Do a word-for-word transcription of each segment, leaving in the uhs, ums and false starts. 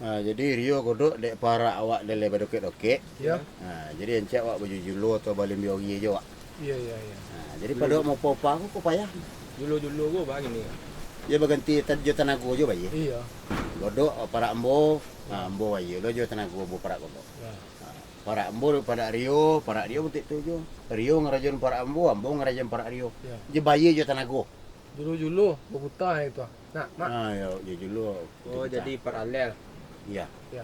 Ha, jadi Rio Godok dek parak awak dari badokek-dokek. Iyo. Ha, jadi ancak awak bajulo-julo atau balambiori ajo awak. Iyo, iyo, iyo. Ha, jadi pado awak maupa-upa ko, ko payah. Julo-julo ko baa kini? Yo baganti ta-, jo tanago jo bayia. Iyo. Godok parak ambo, ha, ambo bayia lo jo tanago ambo parak Godok. Yo. Ha, parak ambo parak Rio, parak Rio bantuak tu jo. Rio ngarajoan parak ambo, ambo ngarajoan parak Rio. Yo. Jo bayia jo tanago. Julo-julo baputa itu. Nah, Mak. Ah, yo, yo julo. Oh, jadi paralel. Iya. Yo.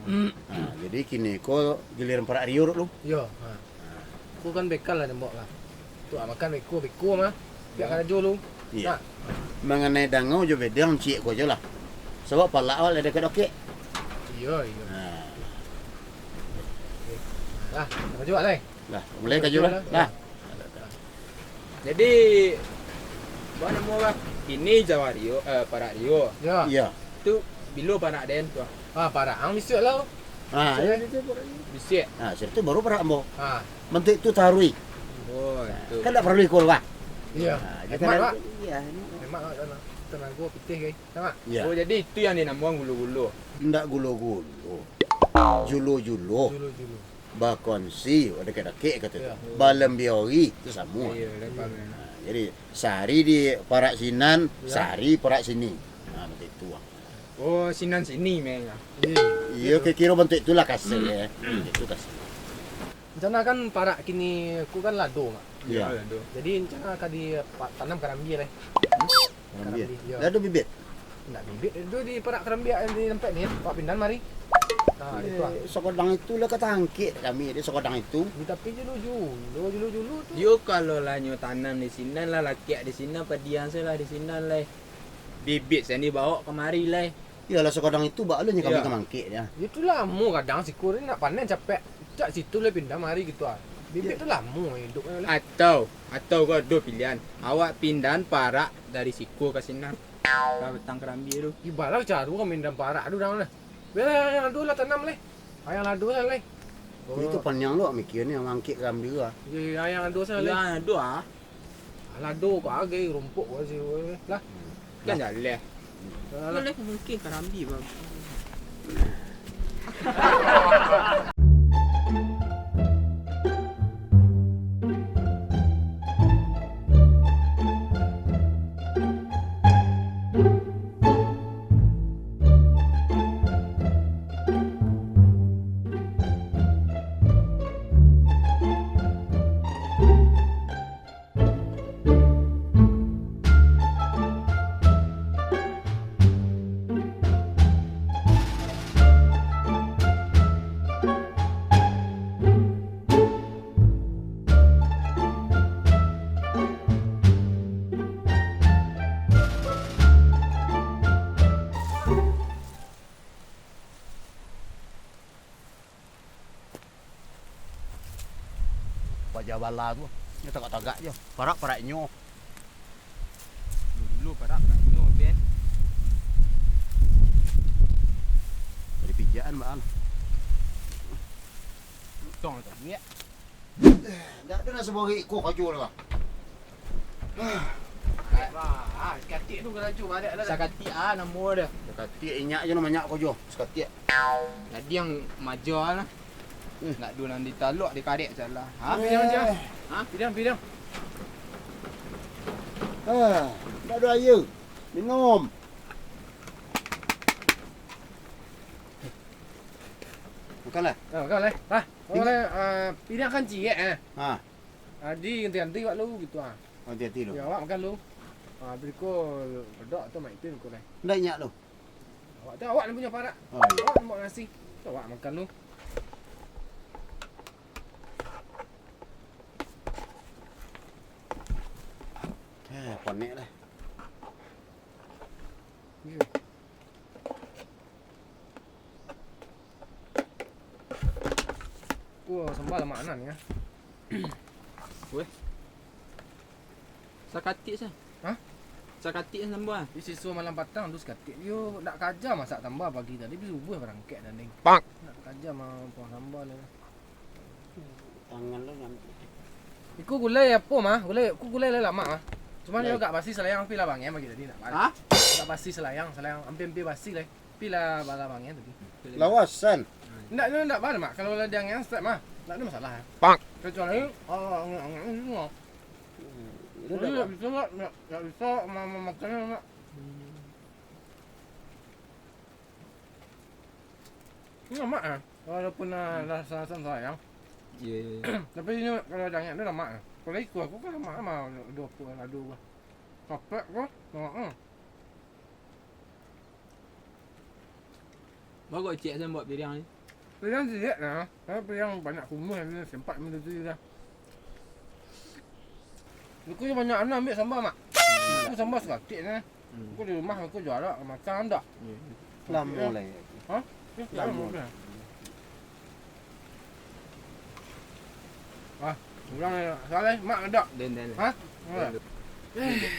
Hmm. Ah, jadi kini ko giliran parak Rio dulu. Yo, ha. Ko kan bekal lah dek ambo lah. Tu, ah, makan beko, beko mah. Yo. Biak karajo lu. Iya. Nah. Manganai dangau jo bedang ciek ko ajo lah. Sabab palak awak lah dakek-dakek. Iyo, iyo. Nah. Lah, karajo awak lai. Lah, mulai karajo lah. Lah. Jadi, baa namo, Bang? Kini Jawa Rio, eh, parak Rio. Yo. Iya. Tu bilo parak den tu? Ah, parak ang bisuak lah. Ah, bisuak, iya, eh? Itu parak Rio. Bisuak. Ah, situ baru parak ambo. Ah. Bantuak tu taruih. Oh, itu. Kan ndak paralu iko, Bang? Iya. Ah, hemat, Pak. Iya, hemat. Hemat, Pak, tana-, tanago pitih, guys. Sama? Iya. Oh, jadi itu yang dinamokan gulo-gulo. Ndak gulo-gulo. Julo-julo. Julo-julo. Bakonsi, dakek-dakek kato tu. Iyo. Balambiori, tu samo. Iyo, lebar. Ha, jadi, sahari di parak sinan, iyo, sahari parak sini. Ha, macam itu, Bang. Oh, sinan sini, meh, lah. Iyo. Iyo, kiro-kiro bantuak itulah kasar, ya. Itu kasar. Rencana kan parak kini ko kan lado, Mak. Iyo. Iyo, lado. Jadi, rencana ka di pa-, tanam karambia, lai. Karambia. Karambia, iyo. Dah ado bibit? Ndak bibit, itu di parak karambia yang di tampek ni, Pak pindahan mari. Nah, itu ah. Eh, sakodang itu lah katangkek kami, di sakodang itu. Di tapi julo-julo, julo-julo tu. Yo, kalau lah nyo tanam di sinan lah, lakiak di sinan, padian se lah di sinan lai. Bibit se ni baok kamari lai. Iyolah, sakodang itu baa lo nyo kami ka mangkek dia. Yo tu lamo kadang siko ni nak panen capek. Cak situ lai pindah mari gitu ah. Bibit tu lamo hidupnyo lai. Atau, atau ko ado pilihan. Awak pindahan parak dari siko ka sinan. Ka batang karambia tu. Ibarat caro kami pindahan parak tu dang lah. Bialah yang ado lah tanam lai. Yang lado sajo lai. Itu paniang lo mikia ni, mangkek karambia ah. Yo, yang lado sajo lai. Yang lado ah. Lado ko agai, rumpok ko sih, lah. Kan jaleh. Lah. Boleh mungkin karambia, Bang. Paja bala tu, nyo tagak-tagak jo. Parak-parak nyo. Dulu parak-parak nyo, Ben. Dari pijakan, Bang. Untung tak buek. Ndak ado nak saborek iko kajo lah. Ah, sakatik tu karajo baliak lah. Sakatik ah namo dia. Sakatik inyak je namo inyak kajo. Sakatik. Jadi yang maja lah. Hmm. Nak ado nan ditalok, dikarek salah. Ha, pidang je. Eh. Ha, pidang, pidang. Ah, ndak ado aia. Minum. Makanlah. Ah, makanlah. Ah, makanlah. Ah, pidang kan ciek eh. Ha. Jadi ganti-ganti awak lu gitu ah. Oh, hati-hati lu. Ya, awak makan lu. Ah, beriko Godok tu mai tu ko lai. Ndak inyak lu. Awak tu, awak nan punyo parak. Oh, iya. Awak nan buek nasi. Tu awak makan lu. Eh, konek lah. Iya. Wah, sambal lamak anan ya. Weh. Sakatik sa. Hah? Sakatik sa sambal. Di siswa malam patang tu sakatik. Yo, nak kaja masak sambal pagi tadi, tapi subuh barangkek dah, Ning. Pak. Nak kaja ma-, buang sambal lah. Tangan lu nyampe. Iko gulai apo, mah? Gulai, ku gulai lah lamak, mah. Cuman yo agak basi salayang, tapi lah bangeh pagi tadi nak balik. Hah? Agak basi salayang, salayang ampia-ampia basi lah. Tapi lah bala mangian tadi. Lawasan. Ndak, ndak, ndak bala, Mak. Kalau lah diangian, start mah. Ndak ada masalah. Pak. Kecuali, oh, angian, angian, angian. Hmm, itu jadi ndak bisa, Mak. Ndak, ndak bisa ma-, ma-, makan, Mak. Ini lemak, ah. Walaupun, ah, rasa asam sayang. Iya, iya, iya. Tapi ini kalau diangian tu lemak, ah. Kalau ikua aku kan lemak mah, dua puluh lado. Kapek ko, lemak, ah. Bagus cik saya buat piriang ni. Piriang ciek lah. Tapi piriang banyak kumuh, dia sempat benda tu lah. Aku je banyak anak ambil sambal, Mak. Aku sambal sakatik ni. Hmm. Aku di rumah, aku jual lah, makan dak? Iya. Lamo lah ya. Ha? Lamo. Ah, urang salah, Mak, dak? Den, den. Ha? Den, den.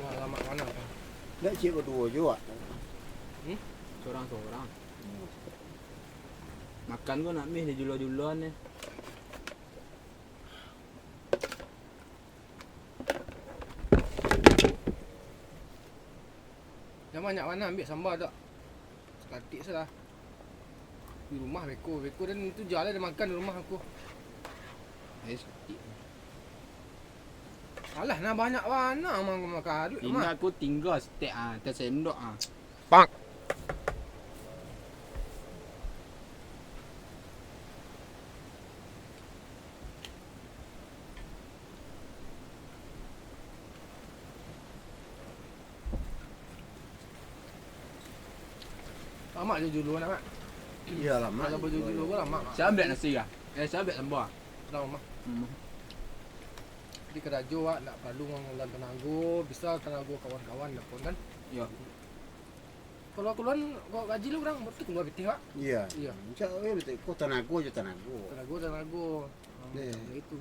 Wah, lamak mano tu? Dak, cik baduo juo, Wak. Hmm? Sorang-sorang. Makan ko nak mih di julo-juloan ni. Jan banyak bana ambiak samba tu. Sakatik salah. Di rumah beko, beko dan itu juo lah dimakan di rumah aku. Ayo sakatik. Alah, nah banyak bana makan duit mah. Tingga aku tingga setek ah, tasendok ah. Pak. Lamak jo julo nak, Mak. Iyo, lamak. Kalau bajulo-julo ko lamak, Mak. Sia ambiak nasi kah? Eh, sia ambiak samba? Dah, Mak. Hmm. Jadi karajo awak ndak paralu mangulang tanago, bisa tanago kawan-kawan lah pun kan. Iyo. Kalau kaluan, kalau gaji lu urang, tu kalua pitih, Pak. Iyo. Iyo. Insya Allah, iyo, batua. Ko tanago jo tanago. Tanago, tanago. Hmm, iyo. Baitu.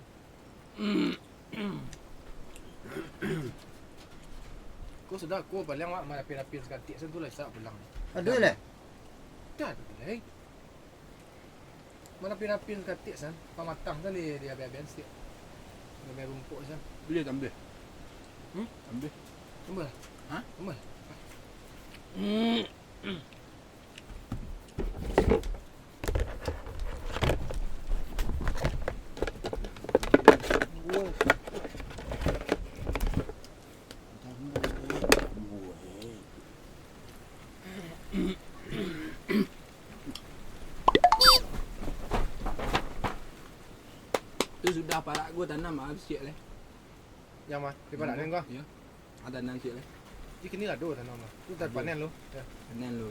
Ko sudah, ko paliang awak marapi-rapi sakatik, sen tu lah bisa pulang. Ado lah? Dah, ado lah. Marapi-rapi sakatik, san. Pamatang, san, di, di abih-abih, sitik. Abih rumpuik, san. Buliah tambah. Hmm? Tambah. Tambah lah. Ha? Tambah lah. Tu sudah parak ko tanam, ah, bisiak lai. Yang ma? Di parak den ko? Iyo. Ah, tanam bisiak lai. Di kini lah ado tanam lah. Tu panen lo. Iyo. Panen lo.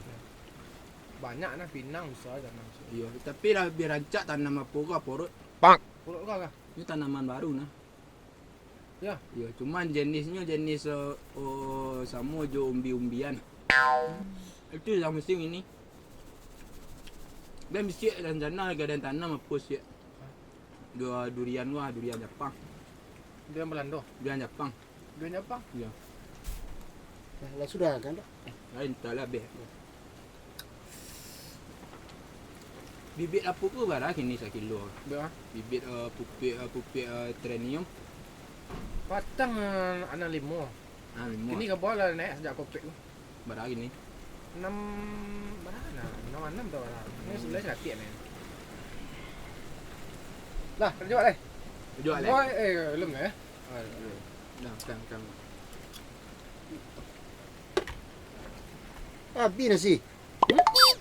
Banyak nah pinang bisa tanam bisiak. Iyo, tapi lah labiah rancak tanam apo ko, apo rot. Pak. Apo rot ko kah? Ini tanaman baru nah. Yo. Yo, cuman jenisnyo jenis, eh, oh, samo jo umbi-umbian. Itu yang musim ini. Dan bisiak rencana gadang tanam apo siak? Dua durian wah, durian Japang. Durian Belando. Durian Japang. Durian Japang? Iyo. Lah, lah sudah kan, Dok? Lain, tak lah habis. Bibit apo ko bara kini sakilo? Bara? Bibit, eh, pupik, eh, pupik, eh, trenium. Patang, eh, anam limo. Anam limo. Kini ka bawah lah naik sajak covid tu. Bara kini? Anam, bara nah? Anam anam tau bara. Ini sebelah sakit ni. Lah, kerja buat lai. Kerja buat lai. Boy, eh, belum lah ya. Ah, belum. Dah, kan, kan. Habis nasi. Hmm?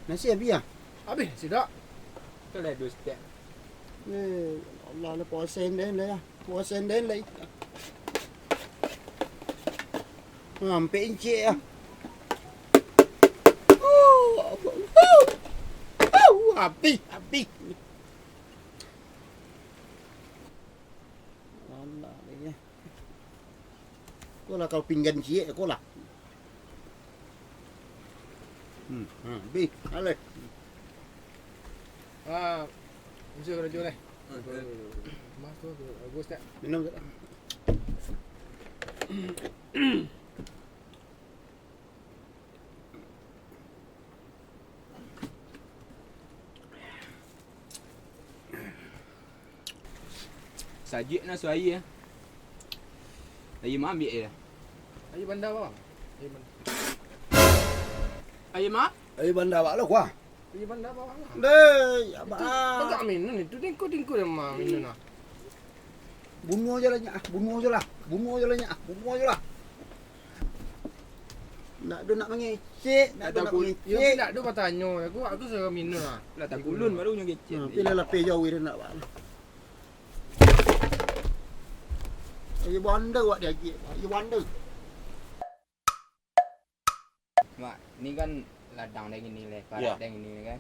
Nasi habis ah? Habis nasi dak? Kalau ada stek. Eh, Allah lah puasa den lah ya. Puasa den lah. Sampai incik ah. Oh, apa? Oh, oh, habis, habis. Alah, deh. Ko lah kalau pinggan ciek, ko lah. Hmm, ha, bih, aleh. Ah, bisa karajo deh. Mas tu, bagus tak? Minum tak? Sajik na suai eh. Lagi maambiak je. Aia banda, Bang. Aia banda. Aia ma? Aia banda, Bang, lah, kuah. Aia banda, Bang, lah. Deh, ya, Bang. Itu, Bang, minun itu, tingku-tingku yang ma-, minun, ah. Bunuh je lah nyak, ah. Bunuh je lah. Bunuh je lah nyak, ah. Bunuh je lah. Ndak ado nak mangecek, ndak ado nak mangecek. Yo, ndak ado batanyo. Aku, aku suruh minun, ah. Lah, takulun baru nyo kecek. Hmm, pilih lapeh jauh dia nak, Bang. Aia banda awak diagiah, aia banda. Mak, ni kan ladang den iko, leh, parak den iko kan.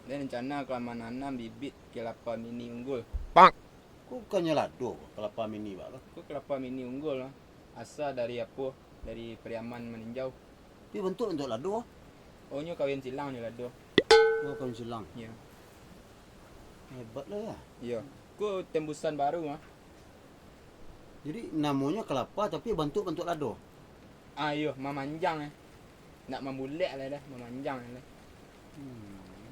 Den rencana ka mananam bibit kelapa mini unggul. Pak. Ko bukannyo lado, kelapa mini, Pak, tu? Ko kelapa mini unggul, lah. Asa dari apo? Dari Pariaman Maninjau. Tapi bantuak bantuak lado. Oh, nyo kawin silang jo lado. Oh, kawin silang. Iyo. Hebat lah, ya. Iyo. Ko tembusan baru, ah. Jadi, namonyo kelapa, tapi bantuak bantuak lado. Ah, iyo, mamanjang, eh. Ndak mambulek lah dah, mamanjang lah. Hmm.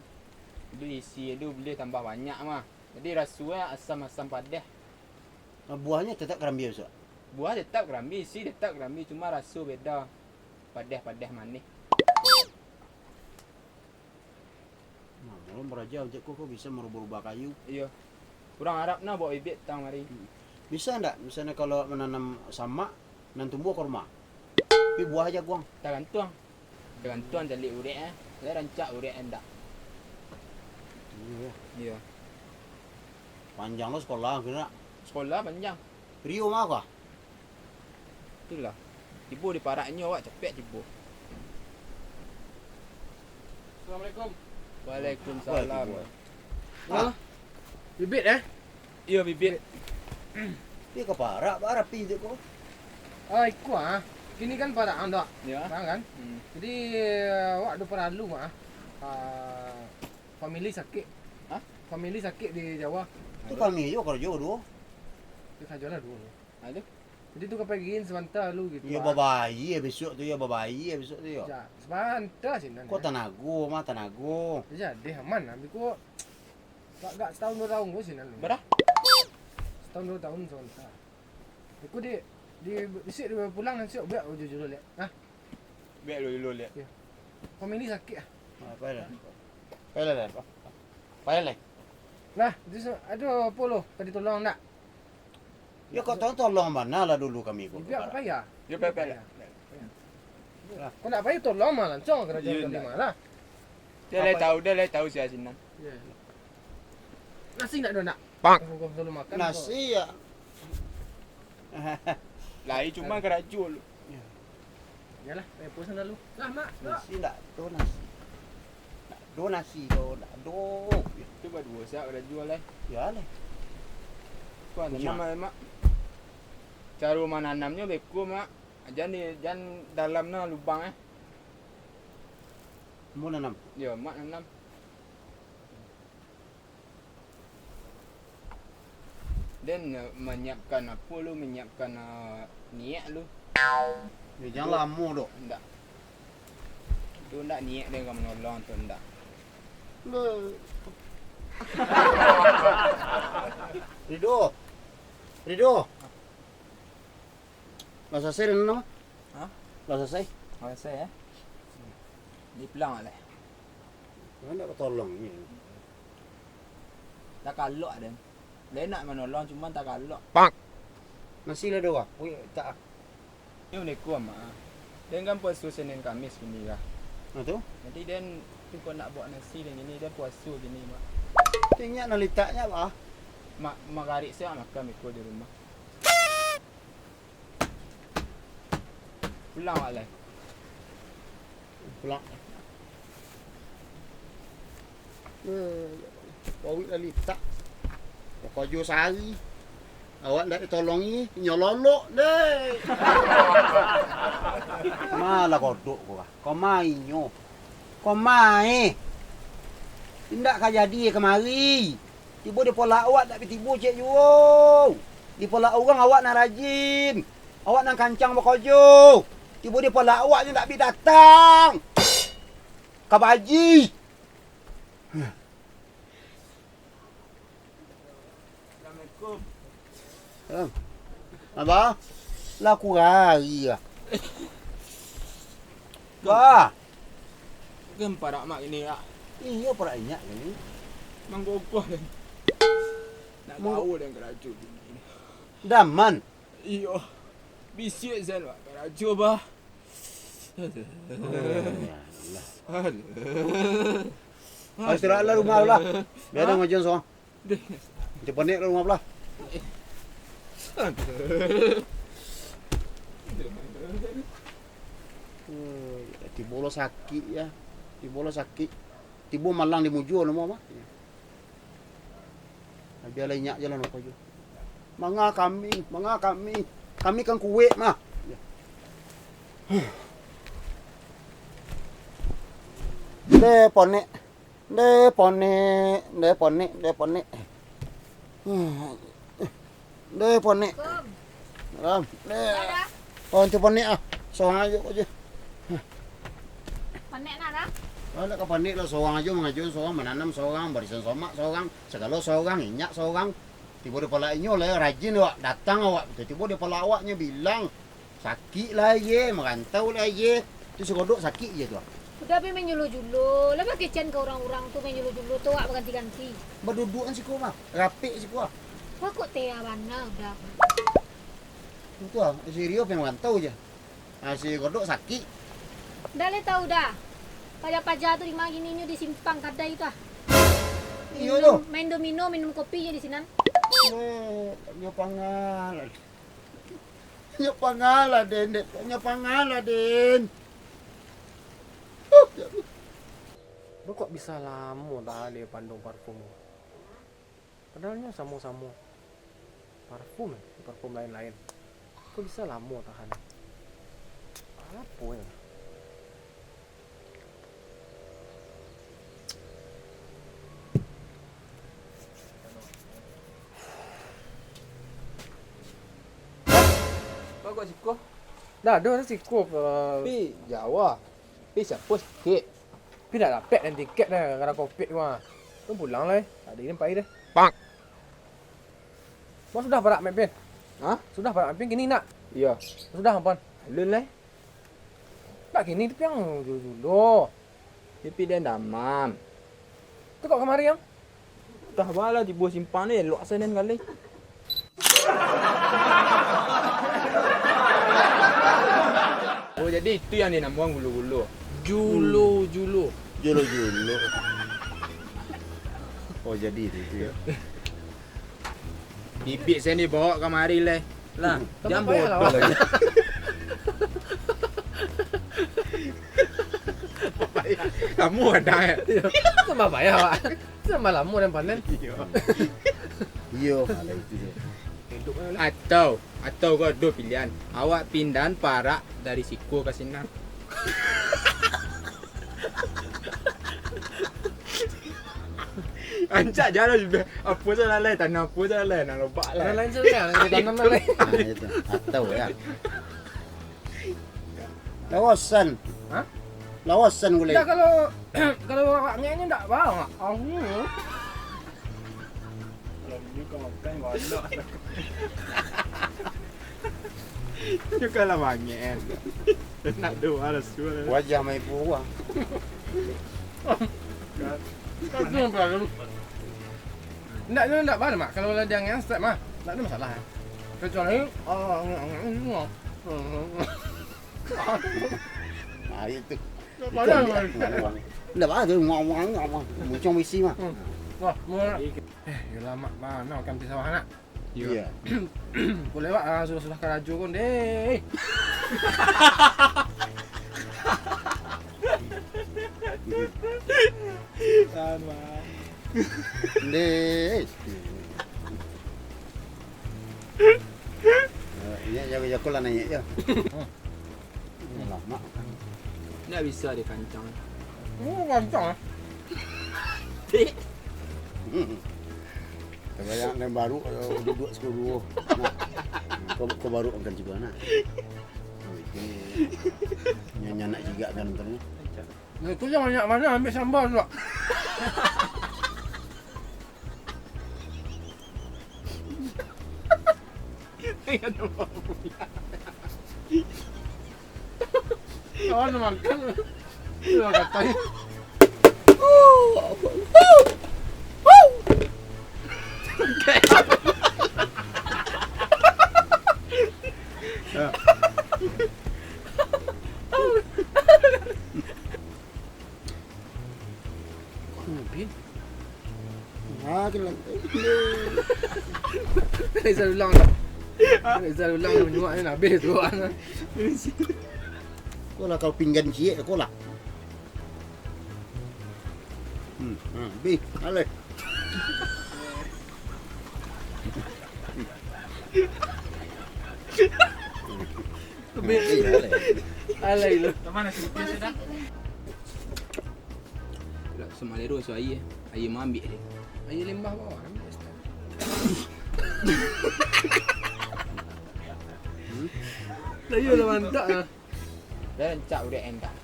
Jadi, isi tu boleh tambah banyak mah. Jadi, raso asam-asam padeh. Ah, buahnyo tetap karambia, Ustaz? Buah tetap karambia, isi tetap karambia, cuma raso beda. Padeh-padeh manih. Nah, kalau baraja cako, ko bisa marubah-rubah kayu. Iyo. Urang Arab nah bawa bibit tang mari. Hmm. Bisa ndak, misalnyo kalau mananam samak, nan tumbuah kurma, tapi buah jaguang? Tagantuang. Tagantuang caliak urek, eh. Lai rancak urek, eh, ndak. Iyo, yo. Iyo. Panjang lo sekolah, kena. Sekolah panjang. Rio mah kah? Itulah. Tibo di paraknyo awak capek tibo. Assalamualaikum. Waalaikumsalam. Waalaikumsalam. Ah. Bibit, eh? Iyo, bibit. Iyo, ka parak, ba rapi je ko. Ah, iko ah. Kini kan parak, ah, ndak? Yo. Parak kan? Hmm. Jadi, awak ado paralu, ah. Ah, famili sakik. Hah? Famili sakik di Jawa. Tu kami jo karajo duo. Yo, karajo lah duo. Ah, tu? Jadi tu ka pagiin sabanta lu gitu, Pak. Yo, babayia besok tu, yo, babayia besok tu, yo. Ya, sabanta sinan, yo. Ko tanago mah, tanago. Jadi, aman lah, biko agak sataun duo taun ko sinan lu. Bara? Sataun duo taun sabanta. Biko di, di, bisuak di pulang nan siok, biak uju dulu, liak. Nah. Biak dulu, dulu, liak. Yo. Famili sakik ah. Ah, payahlah. Payahlah, payahlah. Payahlah. Nah, di sa-, ado apo lo, ka ditolong ndak? Yo, kok tolong, tolong bana lah dulu kami ko. Biak ka payah. Yo, payah, payah. Payah. Lah. Kok ndak payah tolong mah, lansuang karajo. Iyo, kami ndak. Mah lah. Dia lai tahu, dia lai tahu sia sinan. Yo. Nasi ndak ado, ndak? Pak. Aku, aku selalu makan. Nasi ko. Yo. Lai cuma karajo lu. Yo. Iyolah, eh, puasa lalu. Lah, Mak, Mak. Nasi ndak ado nasi. Ndak ado nasi do, ndak ado. Itu baduo sak karajo lai. Yo lah. Kuan tanam lah, Mak. Caro mananamnyo beko, Mak. Jan di, jan dalam no lubang, eh. Mau nanam? Yo, Mak nanam. Den, eh, manyiapkan apo lu, manyiapkan, eh, niek lu. Yo, jan lamo doh. Ndak. Tu ndak niek den ka manolong tu, ndak. Rido. Rido. Lah salasai den no? Hah? Lah salasai? Lah salasai, eh? Di pulang lah. Ndak batolong ni. Takalok den. Den nak manolong, cuman takalok. Pak. Nasi lah ado, Wak. Wih, tak ah. Ini unik ku, Mak. Den kan puaso Senin Kamis kini lah. Nah, tu? Jadi den tu kok nak buek nasi den kini, den puaso kini, Mak. Tu inyak nan litaknyo apo? Mak, magarik se makan beko di rumah. Pulang awak lai. Pulang. Eh, wawik lah litak. Bakajo sahari. Awak ndak ditolongi, inyo lolok deh. Malah kodok ko ah. Ko ma inyo. Ko ma eh. Indak ka jadi kamari. Tibo di polak awak ndak bi tibo ciek juo. Di polak urang awak nan rajin. Awak nan kancang bakajo. Tibo di polak awak nyo ndak bi datang. Ka baji. Assalamualaikum. Salam. Abah, lah kurari lah. Wah. Kan parak mak ini, Kak. Iyo, parak inyak ini. Manggogoh, kan. Nak Mau- tahu dan karajo ini. Daman. Iyo. Bisiak sen, Pak. Karajo, bah. Alah. Alah. Alah, istirahat lah rumah lah. Biar Hah? Dah ngajian soang. Deh. Macam panik lah rumah lah. Aduh. Eh, tibo lo sakik ya. Tibo lo sakik. Tibo malang di mujua lo mah. Bialah inyak je lah napa jo. Manga kami, manga kami. Kami kan kuek mah. Deh ponek. Deh ponek, deh ponek, deh ponek. Deh ponek. Ram, deh. Oh, ente ponek ah. Sorang ajo ko je. Panek nak dah? Ah, nak ka panek lah, sorang ajo mangajo, sorang mananam, sorang barisan somak, sorang sagalo, sorang inyak, sorang. Tibo di palak inyo lah, rajin awak, datang awak, tibo di palak awaknyo bilang, sakik lah ye, marantau lah ye. Tu si Godok sakik je tu ah. Udah be manjulo-julo, lah bakecekan ka urang-urang tu manjulo-julo tu awak baganti-ganti. Baduduakan siko mah, rapek siko ah. Wah kok tea bana udah. Tu ah, si Rio pe marantau je. Ah, si Godok sakik. Dah le tahu dah. Paja-paja tu di ma kini nyo di simpang kadai tu ah. Iyo Minum, tu. Main domino, minum kopi je di sinan. Yo, yo pangalah. Yo pangalah, Den, dek. Yo pangalah, Den. Huh, ya Allah. Lo kok bisa lamo tahan di panduang parfum? Padahal nyo samo-samo parfum, eh, parfum lain-lain. Kok bisa lamo tahan? Apo yo? Bagus siko. Dah, dah siko, eh. Pi Jawa. Pi siapo sakik? Pi dak dapek den tiket dah, gara-gara covid tu ah. Tu pulang lai, tak ado den pai deh. Pak. Mau sudah parak main pin? Hah? Sudah parak main pin kini nak? Iyo. Sudah ampun. Alun lai. Tak kini tu piang julo-julo. Tapi den damam. Tu kok kamari yang? Tah bala tibo simpang ni, elok asa den kali. Oh, jadi itu yang dinamokan gulo-gulo. Julo-julo. Julo-julo. Oh, jadi itu, itu ya. Bibik sen dibawa kamari lai. Lah, hmm. Jangan bodoh lah. Kamu ada ya? Tambah payah, Pak. Tambah lamo den panen. Iyo. Iyo, alah itu je. Atau, atau ko ado pilihan. Awak pindahan parak dari siko ka sinan. Rancak jalan sudah. Apo salah lai, tanah apo salah lai, nak lobak lai. Tanah lain salah, nak ditanam lai. Nah, itu. Atau ya. Lawasan. Hah? Lawasan gulai. Dah kalau, kalau awak ngek ni ndak bau, Mak. Au. Kalau dia kau makan banyak. Itu kalau bangin. Nak dua lah suruh. Wajah main buah. Kan. Kan tu baru. Ndak, ndak, ndak bana, Mak. Kalau lah dia angin step mah, ndak ada masalah. Kecuali, oh, Ah, itu. Ndak bana, Mak. Ndak bana tu, muak-muak, muak-muak. Muncung bisi mah. Hmm. Wah, muak. Eh, yo lamo bana makan pisau anak. Iyo. Iyo. Kok lewat, ah, sudah-sudah karajo kon, deh. Tahan, Bang. Ndeh. Ini jago-jago lah naiak yo. Lamak. Ndak bisa dikancang. Oh, kancang, ah. Tabayang nan baru, eh, duduak siko duo. Nah. Kau, kau baru makan juga, nah. Oh, itu. Nyo, nyo nak jigakan terus. Nah, itu yang banyak mana ambil sambal tu, Wak. Kawan makan. Lah katai. Habis. Ah, kena. Rizal ulang lah. Rizal ulang, menyuak ni habis tu. Kau lah, kau pinggan ciek, kau lah. Hmm, hmm, bih, alai. Bih. Alai lu. Kemana sih? Biasa dah. Lah, semalero so aia, aia mambik dia. Aia limbah bawah kan. Lah, iyo lah, mantap lah. Dah rancak udah endak.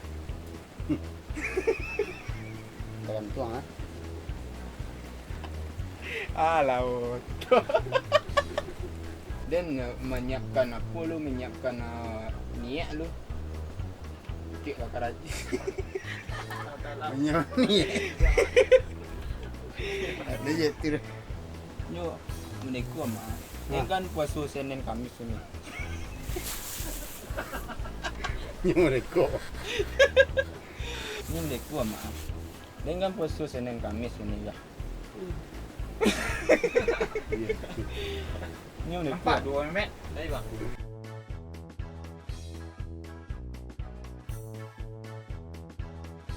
Tergantung, ah. Alah, bodoh. Dan, eh, menyiapkan apa lu, menyiapkan, eh, niat lu. Cik bakar aja. Menyiapkan niat. Ada je tu dah. Nyo, meneko, Mak. Ni kan puaso Senin Kamis ni. Nyo meneko. Ni meneko, Mak. Ni kan puaso Senin Kamis ni, ya. Iya. Nyo meneko. Nampak dua memet. Tadi, Bang.